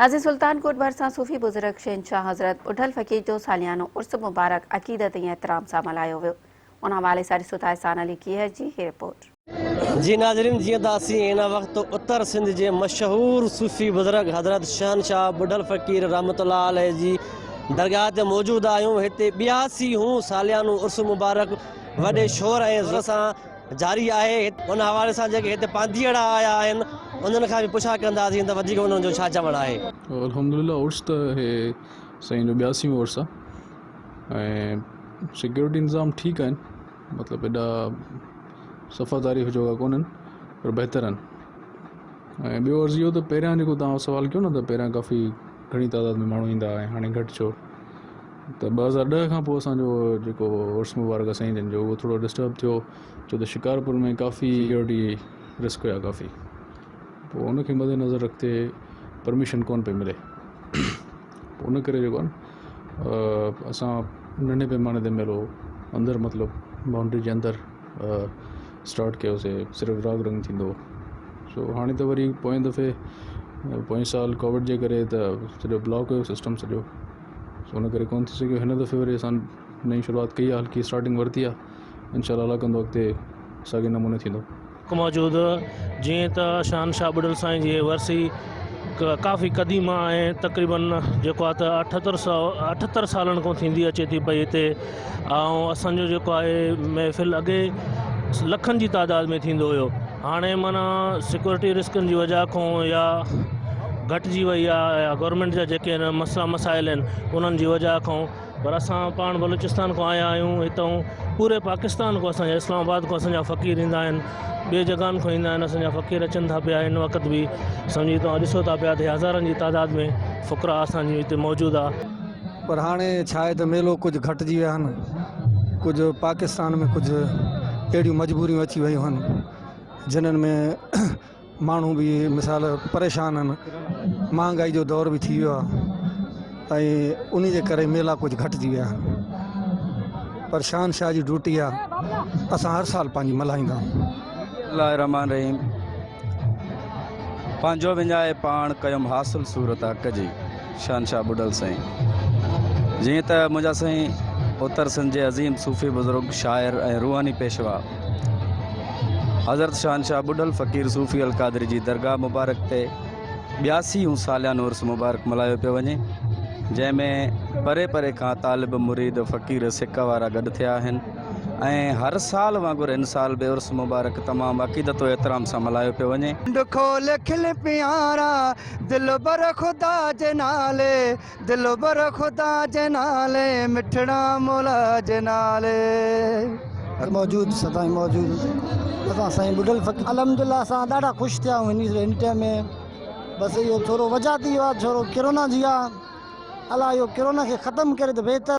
ناظرين سلطان ڪوٽ ڀرسان صوفي بزرگ شهنشاهه حضرت ٻڍل فقير جو ساليانو عرس مبارڪ عقيدت ۽ احترام سان ملهايو ويو. ان حوالي سان ڏسو ٿا احسان علي ڪيهر جي هي رپورٽ. جي ناظرين جيئن ته اسين هن وقت اتر سنڌ جي مشهور صوفي بزرگ حضرت شهنشاهه ٻڍل فقير رحمة الله عليه جي درگاهه تي موجود آهيون هتي 82 هون ساليانو عرس مبارڪ وڏي شور ۽ زور سان جاري آهي ان حوالي سان جيڪي هتي پانڌيئڙا آيا آهن انهن کان به پڇا ڪنداسين ته وڌيڪ انهن جو ڇا چوڻ آهي. الحمدلله عرس ته هي سائين جو ٻياسيون عرس آ ۽ سيڪيورٽي انتظام ٺيڪ آهن مطلب ايڏا صفا تعريف جوڳا ڪونهن پر بهتر آهن ۽ ٻيو عرض اهو ته پهريان جيڪو توهان سوال ڪيو نه ته پهريان ڪافي گهڻي تعداد ۾ ماڻهو ايندا ۽ هاڻي گهٽ ڇو ته 2010 کان پوء اسانجو جيڪو عرس مبارڪ سائين جن جو اهو ٿورو ڊسٽرب ٿيو ڇو ته شڪارپور ۾ ڪافي سيڪيورٽي رسڪ هيا ڪافي پوء ان کي مد نظر رکتي پرميشن ڪون پئي ملي پوء ان ڪري جيڪو آهي اسان ننڍي پيماني تي ميلو اندر مطلب بائونڊري جي اندر اسٽارٽ ڪيوسي صرف راڳ رنگ ٿيندو هو سو هاڻي ته وري پوئين دفعي پوئين سال ڪووڊ جي ڪري ته سڄو بلاڪ هيو سسٽم سڄو سو ان ڪري ڪونه ٿي سگهيو هن دفعي وري اسان نئين شروعات ڪئي آهي هلڪي اسٽارٽنگ ورتي آهي انشاء الله الله ڪندو اڳتي ساڳي نموني ٿيندو. موجود جيئن ته شهنشاهه ٻڍل سائين جي ورسي ڪافي قديم آهي تقريبن جيڪو آهي ته اٺهتر سو اٺهتر سالن کان ٿيندي اچي ٿي پئي هتي ۽ اسانجو جيڪو آهي محفل اڳي لکن جي تعداد ۾ ٿيندو هيو هاڻي معنيٰ سيڪيورٽي رسڪن جي وجه کان يا گهٽجي وئي آهي يا گورنمينٽ جا جيڪي آهن مسئلا مسائل آهن انهن جي وجه کان پر اسان پاڻ بلوچستان کان آيا آهيون هتان پوري پاڪستان کان اسان جا اسلام آباد کان اسان جا فقير ايندا آهن ٻي جڳهن کان ايندا آهن اسان جا فقير اچن ٿا پيا هن وقت به سمجهي توهان ڏسو ٿا پيا ته هزارن جي تعداد ۾ فقراء اسان جي هتي موجود آ. پر هاڻي ڇا آهي ته ميلو ڪجهه گهٽجي ويا آهن ڪجهه پاڪستان ۾ ڪجهه اهڙيون مجبوريون اچي ويون آهن جنھن ۾ ماڻهو به مثال پريشان آهن مهانگائي جو دور به ٿي ويو آهي ۽ ان جي ڪري ميلا ڪجهه گهٽجي ويا آهن پر شان شاهه جي ڊيوٽي آهي اسان هر سال پنهنجي ملهائيندا آهيون. بسم الله الرحمٰن الرحيم پنهنجو وڃائي پاڻ ڪيم حاصل صورت حق جي. شهنشاهه ٻڍل سائين جيئن ته منهنجا سائين اتر سنڌ جي عظيم صوفي بزرگ شاعر ۽ روحاني پيشوا حضرت شهنشاهه ٻڍل فقير صوفي القادري جي درگاهه مبارڪ تي ٻياسي هون ساليانو عرس مبارڪ ملهايو پيو وڃي جنهن ۾ پري پري کان طالب مريد فقير سڪ وارا گڏ ٿيا آهن ۽ هر سال وانگر هن سال به عرس مبارڪ تمام عقيدت و احترام سان ملهايو پيو وڃي. کنڊ کول کل پيارا دلبر خدا جي نالي دلبر خدا جي نالي مٺڙا مولا جي نالي. موجود سدائين موجود اسان سائين ٻڍل فقير. الحمدلله اسان ڏاڍا خوش ٿيا آهيون هن ٽائيم ۾ بس اهو ٿورو وجهه ٿي ويو آهي ٿورو ڪرونا جي آهي الله اهو ڪرونا کي ختم ڪري ته بهتر.